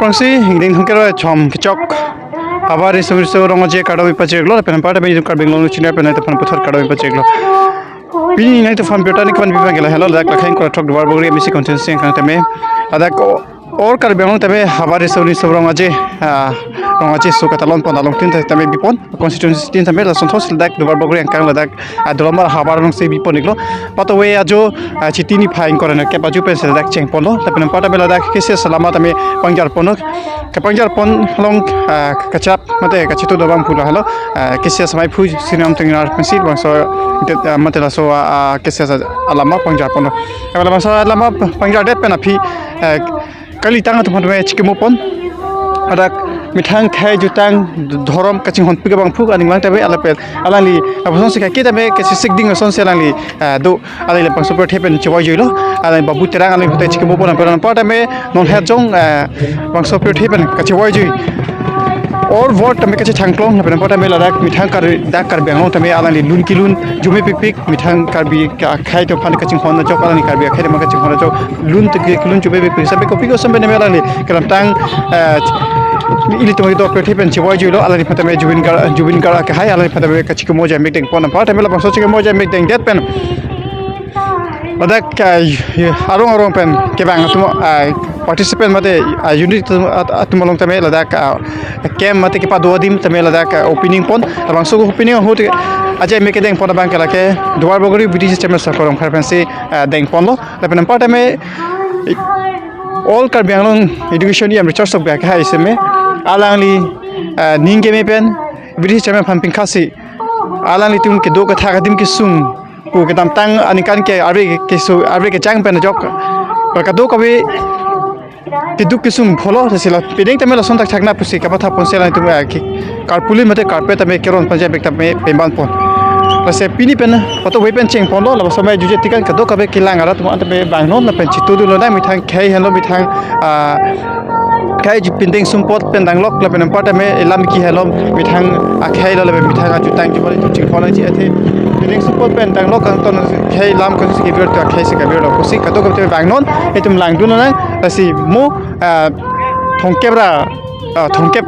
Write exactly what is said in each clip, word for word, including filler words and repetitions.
Angsi ingdeng thomkep ra kethom kechok havar riso riso Rong Aje kardom pajirlo, lapen anparta pen Karbi Anglong channel pen nangtum aphan puthot kardom pajirlo. Pini nangtum aphan birta nangkevan pipe abang ke lahelo, ladak Lakhain Korathok Duarbagori M A C constituency angkang tame, ladak o-, all Karbi Anglong tame havar riso riso Rong Aje, ah, Rong Aje aso katalon pon along tin tame bipon, constituency tin tame lason thos ladak Duarbagori angkang ladak, ah, Dolamara havar alongsi bipon iklo. Patuve ajo, ah, Chiti niphai ingkoi ra nerkep ajo pensi ladak chengponlo. Lapen anparta pen ladak K C S alama tame pangjarponlo. Kapangjarpon along, ah, kachap mate kachetu dobang phu lahelo, ah, K C S amaiphu Sinam Tengnar pensi bangso det, ah, mate laso, ah, ah, K C S alama pangjarponlo. Abang bangso alama pangjardet pen aphi, ah, kalitang atum aphan tame chikimopon. Ladak methang khei jutang dhorom kachinghonpik abang phu aning lang tame alangli, ah, bangso si kaki tame kachesik ding asonsi alangli, ah, do. Alangli bangso pirthe pen chevoijuilo. Alangli Babu Terang alangli pute chikimopon, lapen anparta pen non het jong, eh, bangso pirthe pen kachevoijui. All ward tame kachethangklong, lapen anparta pen ladak methang Kar-, dak Karbi Anglong tame alangli lun kelun arjumepikpik, methang Karbi akhei atum aphan kachinghon ajok, alangli Karbi akhei atum aphan kachinghon ajok lun te kelun arjumepikpik. Sampai kopi koson pen tame alangli kedamtang, eh, ilitum kedo pirthe pen chevoijuilo, alangli aphan tame Zubeen Garg, Zubeen Garg akehai, alangli aphan tame kachikimo ajai mek dengpon, anparta pen labangso chikimo ajai mek dengdet pen ladak, ah, arong arong pen kevang atum, ah, participant mate, ah, unit atum, at-, atum along tame ladak, ah, camp mate kepado adim tame ladak, ah, opening pon. Labangso opening ahut ajai mek kedengpon abang ke lake Duarbagori B D C chairman Sir Koromkar pensi, ah, dengponlo. Lapen anparta pen all Karbi Anglong Education and Research Society akehai seme alangli, ah, ning keme pen B D C chairman aphan pingkasi alanglitum kedo kethak adim kesung, ko kedamtang aningkan ke arve keso arve kechang pen ajok kadokave keduk kesung pholo, lasi la pedeng tame lason thakthak na pusi kapathaponsi alangtum, eh, ke karpuli mate carpet tame keron panja bek tame pembanpon. Lasi pini pen patuve pen chengponlo, labangso amei juje tikan kadokave kelang arat mo anta tame vangnon lapen chitudunlo, na methang khei henlo, methang, ah, khei ju pindeng sumpot pen danglok lapen anparta pen elam ki henlo, methang akhei lo lapen methang ajutang jubal itum chingpon aji athe. Pindeng sumpot pen danglok kangton khei lam kangsi kebir to akhei si kebirlo pusi kadokave tame vangnon, itum langdun nang, lasi mo, ah, thomkep ra, ah, thomkep,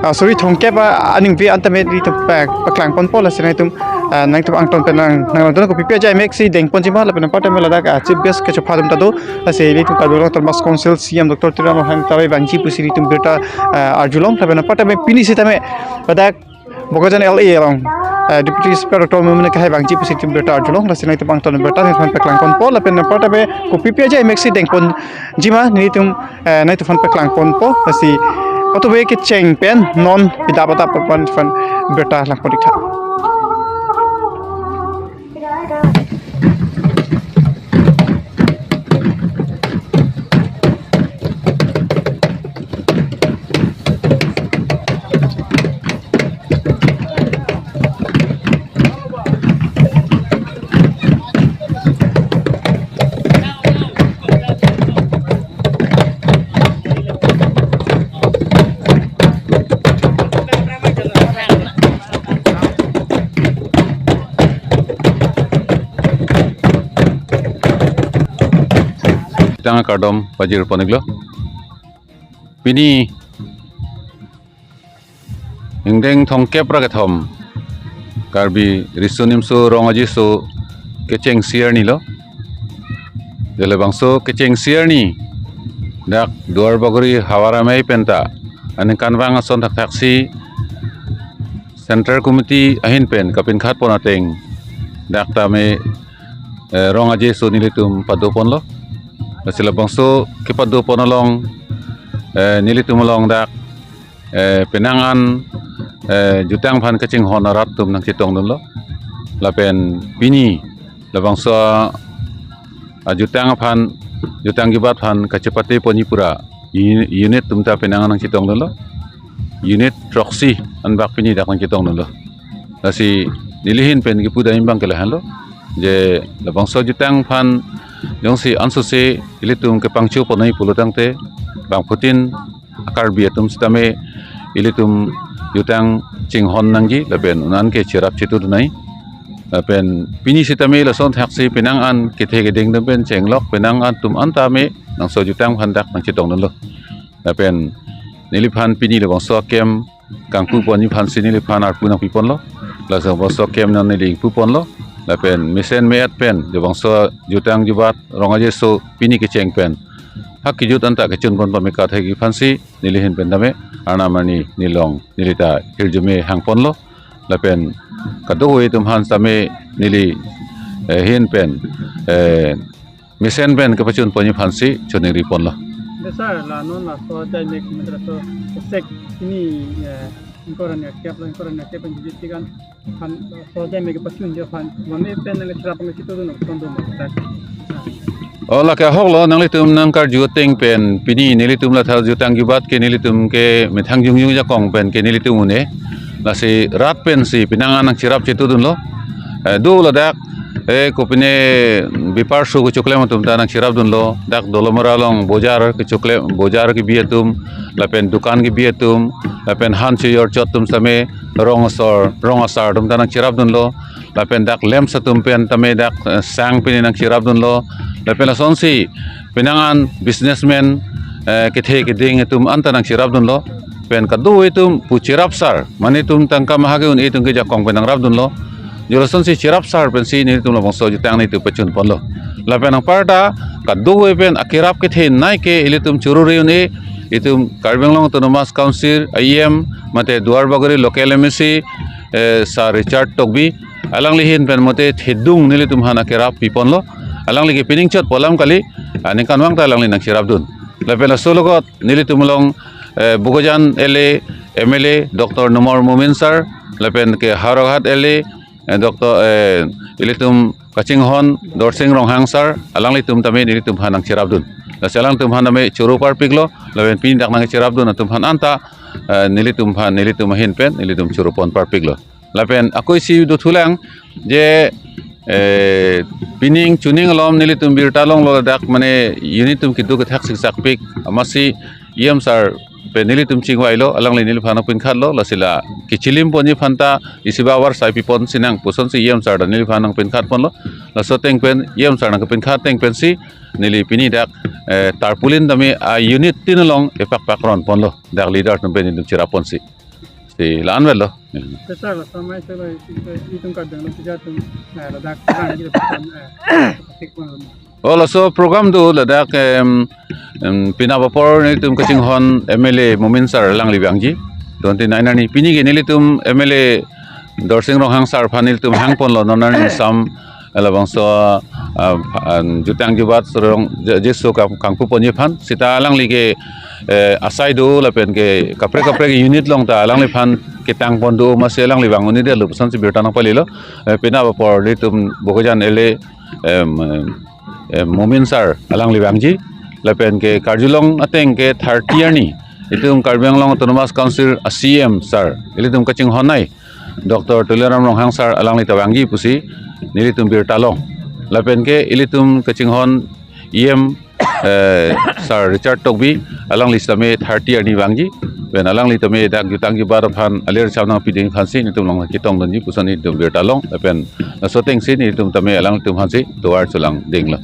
ah, sorry, thomkep, ah, aningve anta tame itum pa-, paklangponpo, lasi nangtum, ah, nangtum angton pen nang, nanglangdun kopi pi ajai mek si dengponji ma, lapen anparta pen ladak, ah, chief guest kechopha atum ta do, lasi ilitum Karbi Anglong Autonomous Council C E M Doctor Tuliram Ronghang ta vangji pusi ilitum birta, ah, arjulong, lapen anparta pen pini sitame ladak Bokajan L A along, eh, Deputy Speaker Doctor Momin akehai vangji pusi itum birta arjulong, lasi nangtum angton birta nangtum aphan paklangponpo, lapen anparta pen kopi pi ajai mek si dengponji ma nelitum, eh, nangtum aphan paklangponpo, lasi patuve kecheng pen non pidap adap aphan aphan birta langpon iktha. Tang kardom pajirpon iklo. Pini ingdeng thomkep ra kethom Karbi Riso Nimso Rong Aje aso kechengsi arni lo. Dei labangso kechengsi arni dak Duarbagori havar amei penta aningkanvang ason thakthaksi Central Committee ahin pen kapinkhatpon ateng dak tame, eh, Rong Aje aso nelitum padoponlo. Lasi labangso kepadopon along, eh, nelitum along dak, eh, penang an, eh, jutang aphan kachinghon arat atum nangchetongdunlo. Lapen pini labangso ajutang aphan, jutang kebat aphan kachepateponji pura uni-, unit atum ta penang an nangchetongdunlo. Unit throksi anbak pini dak nangchetongdunlo. Lasi neli ahin pen kipudam abang ke lahenlo, je labangso jutang aphan jongsi ansose ilitum kepangchoponnoi pulo tangte, bangphutin Karbi atum sitame ilitum jutang chinghon nangji lapen un-an ke cherap chetudun nai. Lapen pini sitame lason thaksi penang an kethe kedeng atum pen chenglok, penang an atum an tame nangso jutang aphan dak nangchetongdunlo. Lapen neliphan pini labangso akem kangpuponji aphansi neliphan arpu nangpiponlo. Laso labangso akem nang neli ingpuponlo. Lapen mesen me-et pen labangso jutang jubat rong ajeso pini kecheng pen ha kejut anta kechunpon pame kathek aphansi neli ahin pen tame arnam arni nelilong nelita hirjume hangponlo. Lapen kadokave atum aphan tame neli, eh, ahin pen, eh, mesen pen kepachunponji aphansi choningriponlo. Sir, la non laso ajai mek, laso sek ini, eh, ingkoi ra nerkep lo, ingkoi ra nerkep pen jujut tigan aphan, laso ajai mek kepachunji aphan, mane pen nang cherap nang chitudun kondo ma, sir. O, lake ahoklo, nanglitum nangkarju ateng pen pini nelitum la thal jutang jubat ke nelitum ke methang jongjong ajakong pen ke nelitum un-e. Lasi rat pensi penang an nangcherap chitudunlo. Eh, do ladak, eh, kopine bipar su kechoklem atum ta nangcherapdunlo. Dak Dolamara along bojar kechoklem, bojar kebi atum, lapen dukan kebi atum, lapen han chojor chot atum tame rong asor, rong asar atum ta nangcherapdunlo. Lapen dak lamps atum pen tame dak, eh, sang pine nangcherapdunlo. Lapen lasonsi penang an businessman, eh, kethe keding atum anta nangcherapdunlo. Pen kadokave atum pu cherap sar, mane itum tangka maha ke un-e atum ke jakong pen nangrapdunlo. Jo lasonsi cherap sar pensi nelitum labangso jutang nelitum pachunponlo. Lapen anparta kadokave pen akerap kethenei ke ilitum choruri un-e, itum Karbi Anglong Autonomous Council E M mate Duarbagori local M A C, eh, Sir Richard Tokbi, alangli ahin pen mate thedung nelitum aphan akerap piponlo. Alangli ke pining chot pu alam kali, aningkanvang ta alangli nangcherapdun. Lapen laso logot nelitum along, eh, Bokajan L A, M L A, Doctor Numal Momin sir, lapen ke Howraghat L A, eh, Doctor, eh, ilitum kachinghon Dorsing Ronghang sir, alanglitum tame nelitum aphan nangcherapdun. Lasi alangtum aphan tame choro parpiklo, lapen pini dak nangcherapdun atum aphan anta, eh, nelitum aphan, nelitum ahin pen nelitum choropon parpiklo. Lapen ako isi dothulang je, eh, pining chuning alom nelitum birta longlo, dak mane unit atum kedo kethak siksak pik, amatsi E M sir pen nelitum chingvailo, alangli neliphan nangpinkhatlo, lasi la kechilimponji aphan ta isi ba avarsai piponsi nang pusonsi E M sir ta neliphan nangpinkhatponlo. Laso ateng pen E M sir nangkepinkhat ateng pensi neli pini dak, eh, tarpaulin tame a unit tin along epakpak ronponlo. Dak leader atum pen nelitum cherapponsi. Si la-an avelo. Sir, laso amei sir, itum Karbi Anglong pija atum, eh, ladak kan kita, eh, O, laso program do ladak, em, em, penap apor nelitum kachinghon M L A Momin sir alangli vangji. Twenty-nine arni pini ke nelitum M L A Dorsing Ronghang sir aphan nelitum hangponlo non arni sam labangso, ah, ah, jutang jubat rong je-, jeso kang-, kangpuponji aphan. Seta alangli ke, eh, asai do lapen ke kaprek kaprek unit along ta alangliphan ketangpon do, amatsi alangli vang un-edetlo pusonsi birta nangpalilo. Eh, penap apor nelitum Bokajan L A, em, em, eh, Momin sir alangli vangji, lapen ke karjulong ateng ke thirty arni itum Karbi Anglong Autonomous Council a C E M sir, ilitum kachinghonnei Doctor Tuliram Ronghang sir alangli ta vangji pusi nelitum birta long. Lapen ke ilitum kachinghon E M, eh, Sir Richard Tokbi, alangli tame thirty arni vangji, pen alangli tame dak jutang jubat aphan alir cham nangpiding aphansi nelitum along ketongdunji puson nelitum birta long, lapen laso atengsi nelitum tame alangtum aphansi tovar cholangdinglo.